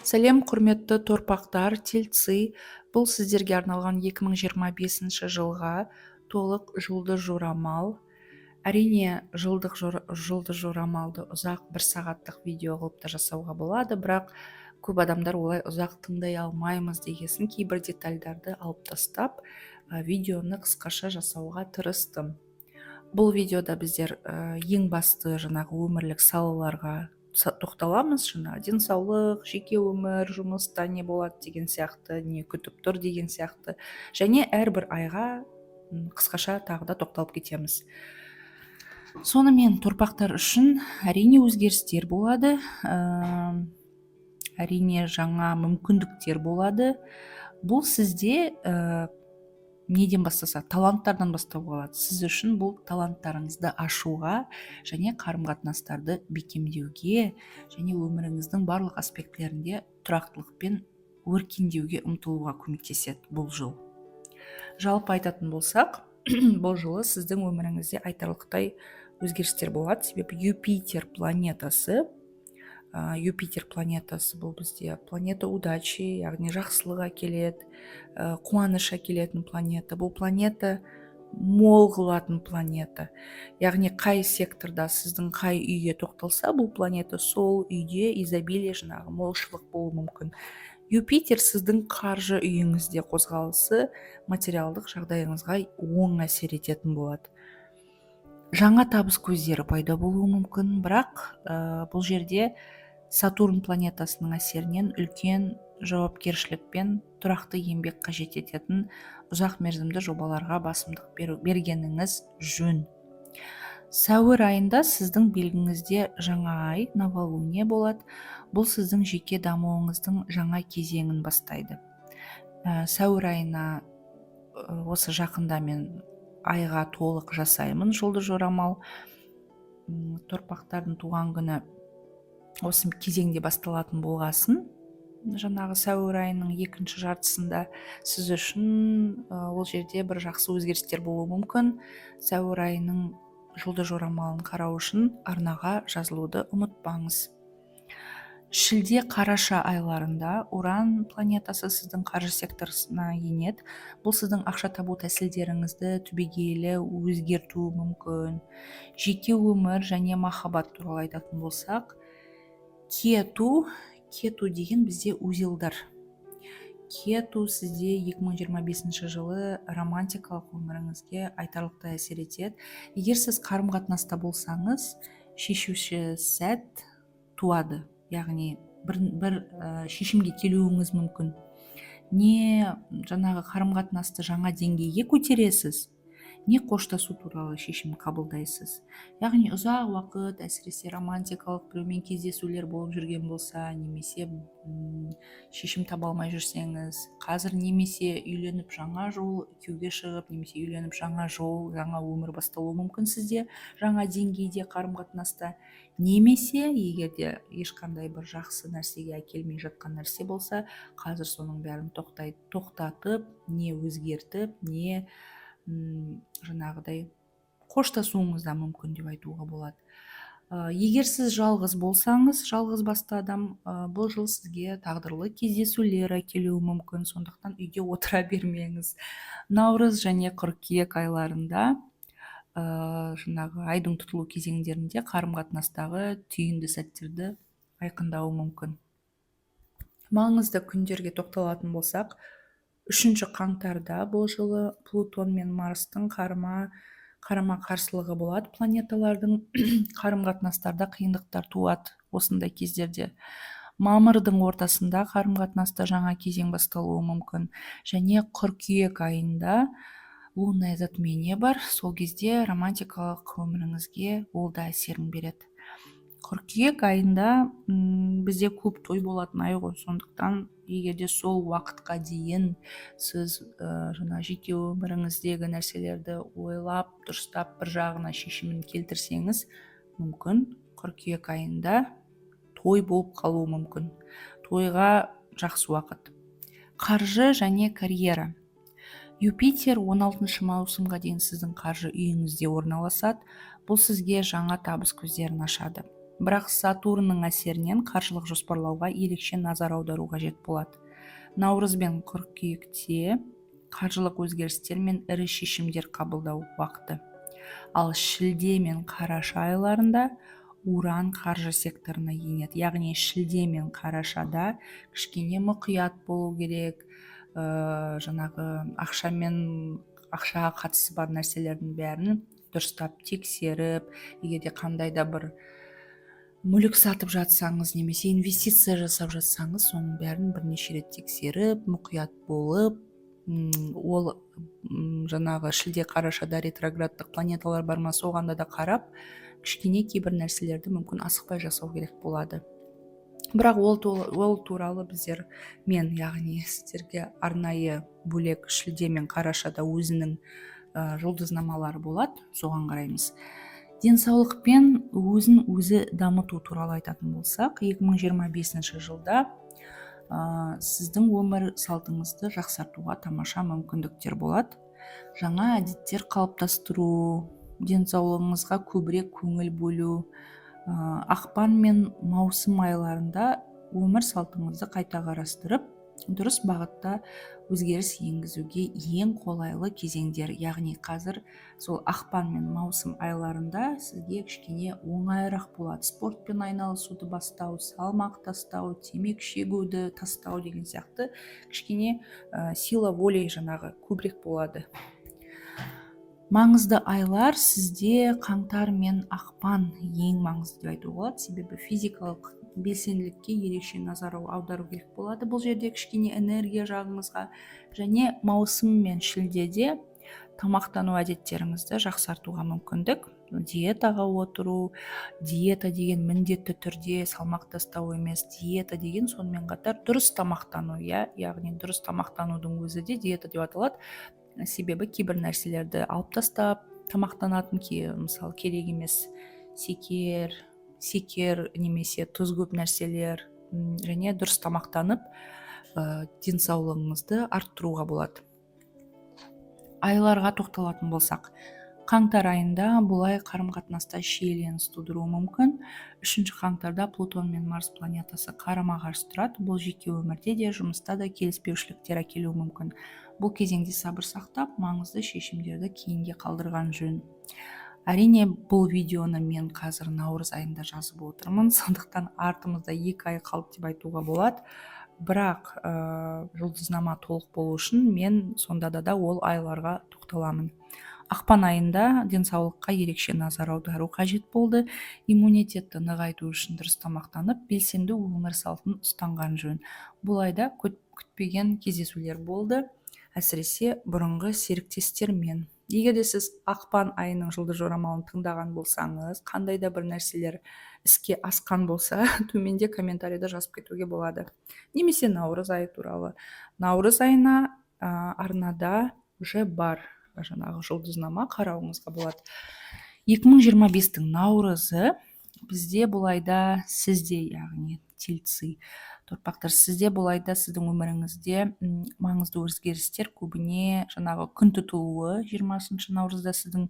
Сәлем, құрметті торпақтар, тельцы! Бұл сіздерге арналған 2025 жылға толық жұлдыз жорамал. Әрине, жылдық жұлдыз жорамалды ұзақ бір сағаттық видео қылып та жасауға болады, бірақ көп адамдар олай ұзақ тыңдай алмаймыз дегесін, кейбір детальдарды алып тастап, видеоны қысқаша жасауға тырыстым. Бұл видеода біздер ең басты жаңағы өмірлік салаларға тоқталамыз: жаңағы денсаулық, жеке өмір, жұмыста не болады деген сияқты, не күтіп тұр деген сияқты, және әрбір айға қысқаша тағы да тоқталып кетеміз. Сонымен, торпақтар үшін, әрине, өзгерістер болады, әрине, жаңа мүмкіндіктер болады. Бұл сізде неден бастаса, таланттардан бастауға болады. Сіз үшін бұл таланттарыңызды ашуға және қарым қатынастарды бекемдеуге және өміріңіздің барлық аспектілерінде тұрақтылық пен өркендеуге ұмтылуға көмектеседі бұл жыл. Жалпы айтатын болсақ, бұл жылы сіздің өміріңізде айтарлықтай өзгерістер болады, себебі Юпитер планетасы, Юпитер планетасы бұл бізде планета удачи, яғни жақсылық әкеледі, қуаныш әкелетін планета. Бұл планета мол қылатын планета, яғни қай секторда, сіздің қай үйге тоқталса бұл планета, сол үйде изобилие, жаңағы молшылық болуы мүмкін. Юпитер сіздің қаржы үйіңізде қозғалысы материалдық жағдайыңызға оң әсер ететін болады. Жаңа табыс көздері пайда болуы мүмкін, бірақ бұл жерде Сатурн планетасының әсерінен үлкен жауапкершілік пен тұрақты еңбек қажет ететін ұзақ мерзімді жобаларға басымдық бергеніңіз жөн. Сәуір айында сіздің белгіңізде жаңа ай, новолуние болады. Бұл сіздің жеке дамуыңыздың жаңа кезеңін бастайды. Сәуір айына осы жақында мен айға толық жасаймын жұлдыз жорамал. Торпақтардың туған күні осы кезеңде басталатын болғасын, жаңағы сәуір айының екінші жартысында сіз үшін ол жерде бір жақсы өзгерістер болуы мүмкін. Сәуір айының жұлдыз жорамалын қарау үшін арнаға жазылуды ұмытпаңыз. Шілде, қараша айларында Уран планетасы сіздің қаржы секторына енеді. Бұл сіздің ақша табу тәсілдеріңізді түбегейлі өзгертуі мүмкін. Жеке өмір және махаббат туралы айтатын болсақ, Кету, Кету деген бізде узелдар. Кету сізде 2025 жылы романтикалық өміріңізге айтарлықтай әсер етеді. Егер сіз қарым қатынаста болсаңыз, шешуші сәт туады, яғни бір шешімге келуіңіз мүмкін. Не жаңағы қарым қатынасты жаңа деңгейге көтересіз, не қоштасу туралы шешім қабылдайсыз. Яғни ұзақ уақыт, әсіресе романтикалық біреумен кездесулер болып жүрген болса немесе шешім таба алмай жүрсеңіз, қазір немесе үйленіп, жаңа жол, күйеуге шығып, немесе үйленіп, жаңа жол, жаңа өмір басталуы мүмкін сізде жаңа деңгейде қарым қатынаста. Немесе егер де ешқандай бір жақсы нәрсеге әкелмей жатқан нәрсе болса, қазір соның бәрін тоқтатып, не өзгертіп, не жаңағыдай қоштасуыңыз да мүмкін деп айтуға болады. Егер сіз жалғыз болсаңыз, жалғыз басты адам, бұл жыл сізге тағдырлы кездесулер әкелуі мүмкін, сондықтан үйде отыра бермеңіз. Наурыз және қыркүйек айларында, жаңағы айдың тұтылу кезеңдерінде қарым қатынастағы түйінді сәттерді айқындауы мүмкін. Маңызды күндерге тоқталатын болсақ, 3 қаңтарда бұл жылы Плутон мен Марстың қарама қарсылығы болады планеталардың. Қарым қатынастарда қиындықтар туады осындай кездерде. Мамырдың ортасында қарым қатынаста жаңа кезең басталуы мүмкін және қыркүйек айында лунное затмение бар. Сол кезде романтикалық өміріңізге ол да әсерін береді. Қыркүйек айында бізде көп той болатын ай ғой, сондықтан егер де сол уақытқа дейін сіз жаңа жеке өміріңіздегі нәрселерді ойлап, дұрыстап бір жағына шешімін келтірсеңіз, мүмкін, қыркүйек айында той болып қалуы мүмкін. Тойға жақсы уақыт. Қаржы және карьера. Юпитер 16 маусымға дейін сіздің қаржы үйіңізде орналасады. Бұл сізге жаңа табыс көздерін ашады. Бірақ Сатурнның әсерінен қаржылық жоспарлауға ерекше назар аудару қажет болады. Наурыз бен қыркүйекте қаржылық өзгерістер мен ірі шешімдер қабылдау уақыты. Ал шілде мен қараша айларында Уран қаржы секторына енеді. Яғни шілде мен қарашада кішкене мұқият болу керек, жаңағы ақшамен, ақшаға қатысы бар нәрселердің бәрін дұрыстап тексеріп, егер де қандай да бір мүлік сатып жатсаңыз немесе инвестиция жасап жатсаңыз, соның бәрін бірнеше рет тексеріп, мұқият болып, ол жаңағы шілде, қарашада ретроградтық планеталар бар ма, соған да қарап, кішкене кейбір нәрселерді мүмкін асықпай жасау керек болады. Бірақ ол туралы біздер, мен, яғни сіздерге арнайы бөлек шілде мен қарашада өзінің жұлдызнамалары болады, соған қараймыз. Денсаулық пен өзін өзі дамыту туралы айтатын болсақ, 2025 жылда сіздің өмір салтыңызды жақсартуға тамаша мүмкіндіктер болады. Жаңа әдеттер қалыптастыру, денсаулығыңызға көбірек көңіл бөлу. Ақпан мен маусым айларында өмір салтыңызды қайта қарастырып, дұрыс бағытта өзгеріс енгізуге ең қолайлы кезеңдер. Яғни қазір сол ақпан мен маусым айларында сізге кішкене оңайырақ болады спортпен айналысуды бастау, салмақ тастау, темекі шегуді тастау деген сияқты. Кішкене сила воли жаңағы көбірек болады. Маңызды айлар сізде қаңтар мен ақпан ең маңызды деп айтуға болады, себебі физикалық белсенділікке ерекше назар аудару керек болады бұл жерде, кішкене энергия жағыңызға. Және маусым мен шілдеде тамақтану әдеттеріңізді жақсартуға мүмкіндік, диетаға отыру. Диета деген міндетті түрде салмақ тастау емес, диета деген сонымен қатар дұрыс тамақтану, иә. Яғни дұрыс тамақтанудың өзі де диета деп аталады, себебі кейбір нәрселерді алып тастап тамақтанатын, мысалы, керек емес секер немесе тұз көп нәрселер, және дұрыс тамақтанып, денсаулығыңызды арттыруға болады. Айларға тоқталатын болсақ, қаңтар айында бұл ай қарым қатынаста шиеленіс тудыруы мүмкін. 3 қаңтарда Плутон мен Марс планетасы қарама қарсы тұрады. Бұл жеке өмірде де, жұмыста да келіспеушіліктер әкелуі мүмкін. Бұл кезеңде сабыр сақтап, маңызды шешімдерді кейінге қалдырған жөн. Әрине, бұл видеоны мен қазір наурыз айында жазып отырмын, сондықтан артымызда 2 ай қалды деп айтуға болады. Бірақ жұлдызнама толық болу үшін мен сонда да ол айларға тоқталамын. Ақпан айында денсаулыққа ерекше назар аудару қажет болды. Иммунитетті нығайту үшін дұрыс тамақтанып, белсенді өмір салтын ұстанған жөн. Бұл айда күтпеген кездесулер болды, әсіресе бұрынғы серіктестермен. Егер де сіз ақпан айының жұлдыз жорамалын тыңдаған болсаңыз, қандай да бір нәрселер іске асқан болса, төменде комментарийда жазып кетуге болады. Немесе наурыз айы туралы. Наурыз айына арнада уже бар жаңағы жұлдызнама, қарауыңызға болады. 2025-тің наурызы бізде бұл айда сізде, яғни тельцы, торпақтар, сізде бұл айда, сіздің өміріңізде маңызды өзгерістер көбіне жаңағы күн тұтылуы, 20 наурызда сіздің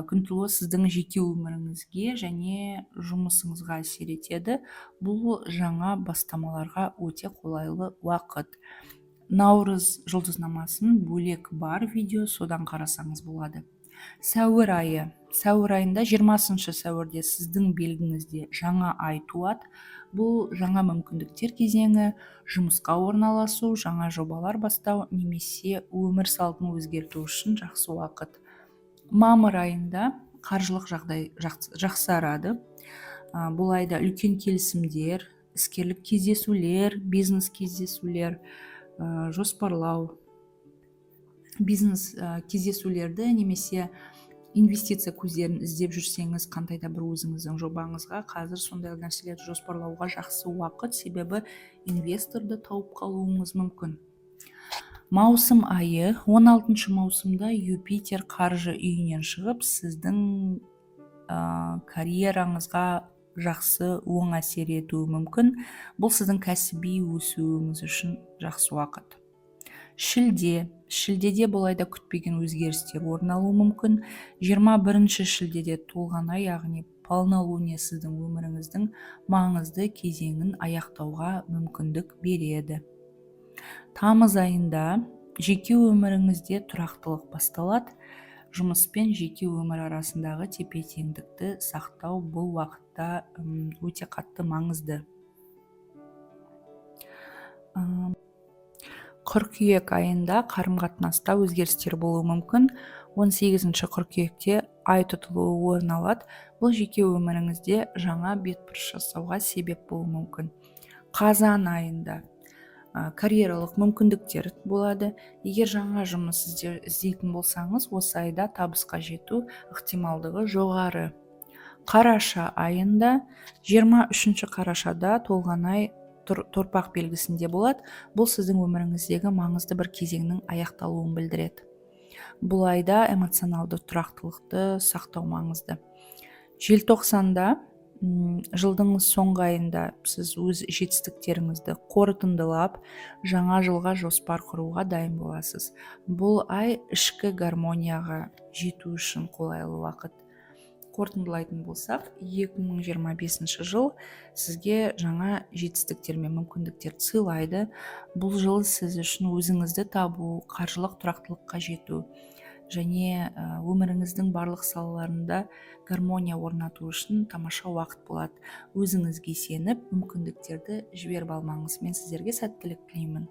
күн тұтылуы сіздің жеке өміріңізге және жұмысыңызға әсер етеді. Бұл жаңа бастамаларға өте қолайлы уақыт. Наурыз жұлдызнамасын бөлек бар видео, содан қарасаңыз болады. Сәуір айы. Сәуір айында 20 сәуірде сіздің белгіңізде жаңа ай туады. Бұл жаңа мүмкіндіктер кезеңі: жұмысқа орналасу, жаңа жобалар бастау немесе өмір салтын өзгерту үшін жақсы уақыт. Мамыр айында қаржылық жағдай жақсарады. Бұл айда үлкен келісімдер, іскерлік кездесулер, бизнес кездесулер жоспарлау, бизнес кездесулерді немесе инвестиция көздерін іздеп жүрсеңіз қандай да бір өзіңіздің жобаңызға, қазір сондай нәрселерді жоспарлауға жақсы уақыт, себебі инвесторды тауып қалуыңыз мүмкін. Маусым айы. 16 маусымда Юпитер қаржы үйінен шығып, сіздің карьераңызға жақсы, оң әсер етуі мүмкін. Бұл сіздің кәсіби өсуіңіз үшін жақсы уақыт. Шілде. Шілдеде бұл айда күтпеген өзгерістер орын алуы мүмкін. 21 шілдеде толған ай, яғни Полнолуние сіздің өміріңіздің маңызды кезеңін аяқтауға мүмкіндік береді. Тамыз айында жеке өміріңізде тұрақтылық басталады. Жұмыс пен жеке өмір арасындағы тепе-теңдікті сақтау бұл уақытта өте қатты маңызды. Қыркүйек айында қарым-қатынаста өзгерістер болуы мүмкін. 18 қыркүйекте ай тұтылуы орын алады. Бұл жеке өміріңізде жаңа бетбұрыс жасауға себеп болуы мүмкін. Қазан айында карьералық мүмкіндіктер болады. Егер жаңа жұмыс іздейтін болсаңыз, осы айда табысқа жету ықтималдығы жоғары. Қараша айында, 23 қарашада толған ай торпақ белгісінде болады. Бұл сіздің өміріңіздегі маңызды бір кезеңнің аяқталуын білдіреді. Бұл айда эмоционалды тұрақтылықты сақтау маңызды. Желтоқсанда, жылдың соңғы айында, сіз өз жетістіктеріңізді қорытындылап, жаңа жылға жоспар құруға дайын боласыз. Бұл ай ішкі гармонияға жету үшін қолайлы уақыт. Қорытындылайтын болсақ, 2025 жыл сізге жаңа жетістіктер мен мүмкіндіктерді сыйлайды. Бұл жыл сіз үшін өзіңізді табу, қаржылық тұрақтылыққа жету және өміріңіздің барлық салаларында гармония орнату үшін тамаша уақыт болады. Өзіңізге сеніп, мүмкіндіктерді жіберіп алмаңыз. Мен сіздерге сәттілік тілеймін.